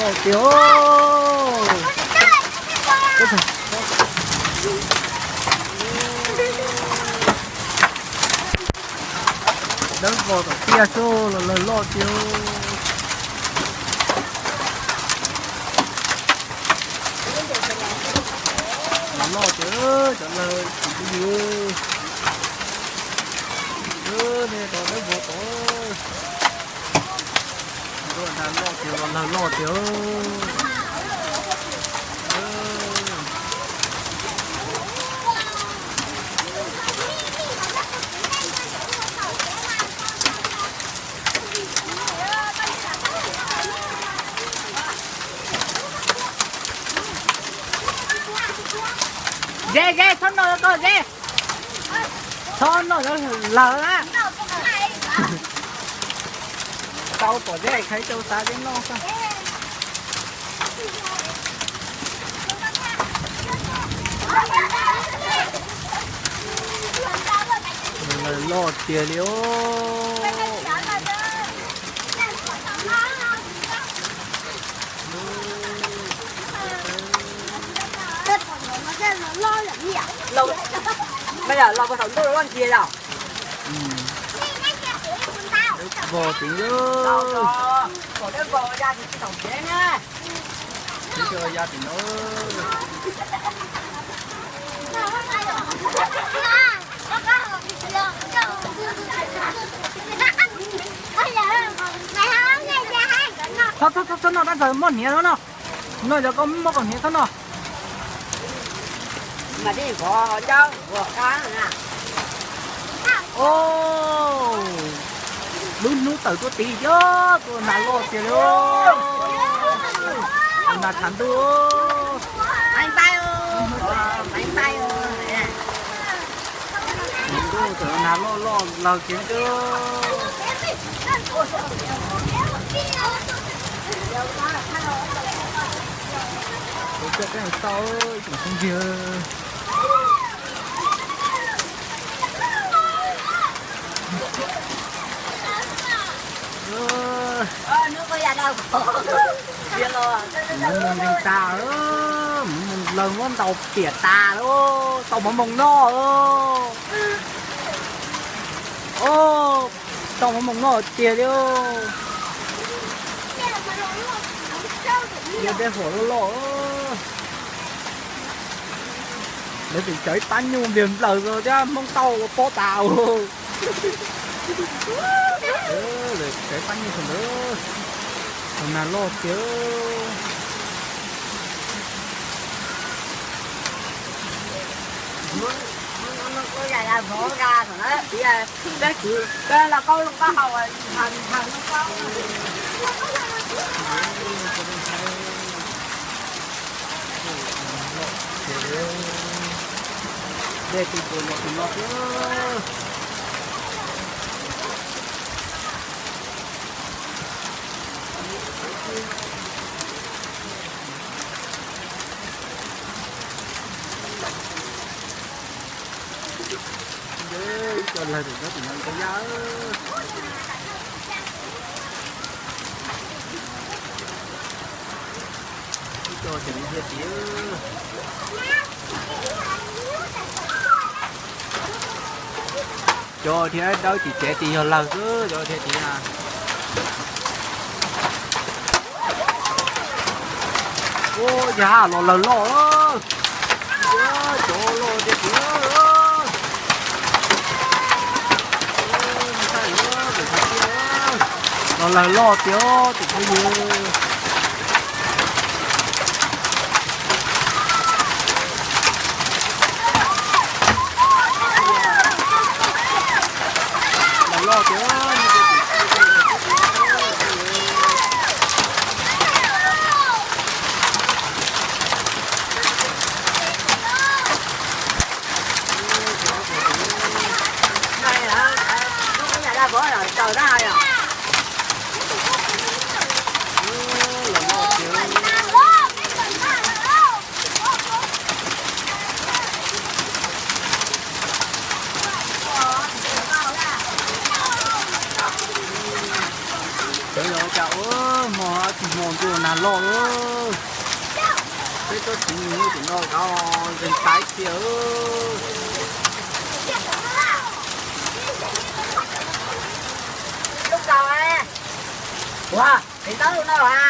Tiag. Dawb vog tom tiaj xwb los lawg loj tiag. Los loj tiag, cov lawg tsis pub yus. Nej tau dawb vog tom. Lawg loj tiag, los lawg loj tiag. Ze, ze, txhob noj ko ze. Txhob noj, lawg na. Tau pom ze, qhai rau xav ze noj xwb. Lawg loj tiag li os. Los puag thaum ntuj loj ntsia yom. Vog tid. Ya tim no. Txhob, txhob, txhob noj, dab ntxawg muaj hniav no no. No yog koj muaj koj hniav txhob noj. Lub hnub tawm tuaj tid thiab, tus nas loj tiag li. Tus nas tshav ntuj. Tus nas loj loj lawg kiag. Kuv coj peb mus tau tus phooj ywg. Mus mus nteeg tas, mus mus lawg muab ntaus piam tas lawm, tau mov moos noj. Tau mov moos noj tiag li. Yog dej huam loj loj. Lawv tseem cov ib pab nyuj npliag nplaws thiab, Hmoob tauj ua pob tas. Lawv cov ib pab nyuj ntawd, tus nas loj tiag. Dej tu tus los tus no xwb. Cov lawg tus no tus no cov yaj. Ib co ces mus cia tid. Cov thiab dawb tim tsev tid yog lawg xwb, cov thiab tid na. Ua cas los lawg loj, cov loj tiag tiag. Los lawg loj tiag tus phooj ywg. Los loj tiag. Cov yog cas ua Hmo tsis hmo ntuj nag loj lawm. Peb tsob txiv nws yeej tseem nto nkaus, nqis tav ib txhia. Lub kaus, ua, pem tau lub no a.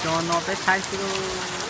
Cov no peb saib xwb lauj.